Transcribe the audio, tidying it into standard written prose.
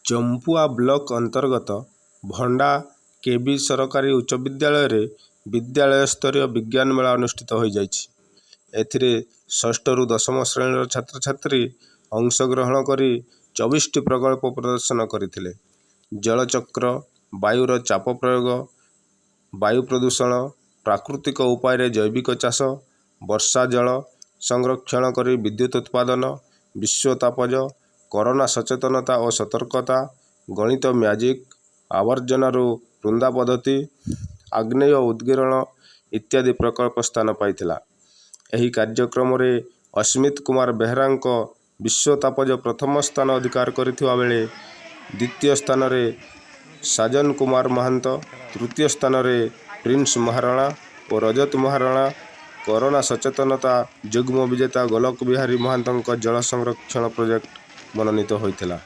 Champua block ଅନ୍ତର୍ଗତ ଭଣ୍ଡା କେବି ସରକାରୀ ଉଚ୍ଚ ବିଦ୍ୟାଳୟରେ ବିଦ୍ୟାଳୟ ସ୍ତରୀୟ ବିଜ୍ଞାନ ମେଳା ଅନୁଷ୍ଠିତ ହୋଇଯାଇଛି। ଏଥିରେ ଷଷ୍ଠରୁ ଦଶମ ଶ୍ରେଣୀର ଛାତ୍ରଛାତ୍ରୀ ଅଂଶଗ୍ରହଣ କରି 24ଟି ପ୍ରକଳ୍ପ ପ୍ରଦର୍ଶନ କରିଥିଲେ। ଜଳଚକ୍ର, ବାୟୁର ଚାପ ପ୍ରୟୋଗ, ବାୟୁ ପ୍ରଦୂଷଣ, ପ୍ରାକୃତିକ ଉପାୟରେ ଜୈବିକ ଚାଷ, ବର୍ଷା ଜଳ ସଂରକ୍ଷଣ କରି ବିଦ୍ୟୁତ ଉତ୍ପାଦନ, ବିଶ୍ୱ ତାପଜ, କରୋନା ସଚେତନତା ଓ ସତର୍କତା, ଗଣିତ ମ୍ୟାଜିକ, ଆବର୍ଜନାରୁ ବୃନ୍ଦା ପଦ୍ଧତି, ଆଗ୍ନେୟ ଉଦ୍ଗିରଣ ଇତ୍ୟାଦି ପ୍ରକଳ୍ପ ସ୍ଥାନ ପାଇଥିଲା। ଏହି କାର୍ଯ୍ୟକ୍ରମରେ ଅସ୍ମିତ କୁମାର ବେହେରାଙ୍କ ବିଶ୍ୱ ତାପଜ ପ୍ରଥମ ସ୍ଥାନ ଅଧିକାର କରିଥିବା ବେଳେ ଦ୍ୱିତୀୟ ସ୍ଥାନରେ ସାଜନ କୁମାର ମହାନ୍ତ, ତୃତୀୟ ସ୍ଥାନରେ ପ୍ରିନ୍ସ ମହାରଣା ଓ ରଜତ ମହାରଣା, କରୋନା ସଚେତନତା ଯୁଗ୍ମ ବିଜେତା ଗୋଲକ ବିହାରୀ ମହାନ୍ତଙ୍କ ଜଳ ସଂରକ୍ଷଣ ପ୍ରୋଜେକ୍ଟ ମନୋନୀତ ହୋଇଥିଲା।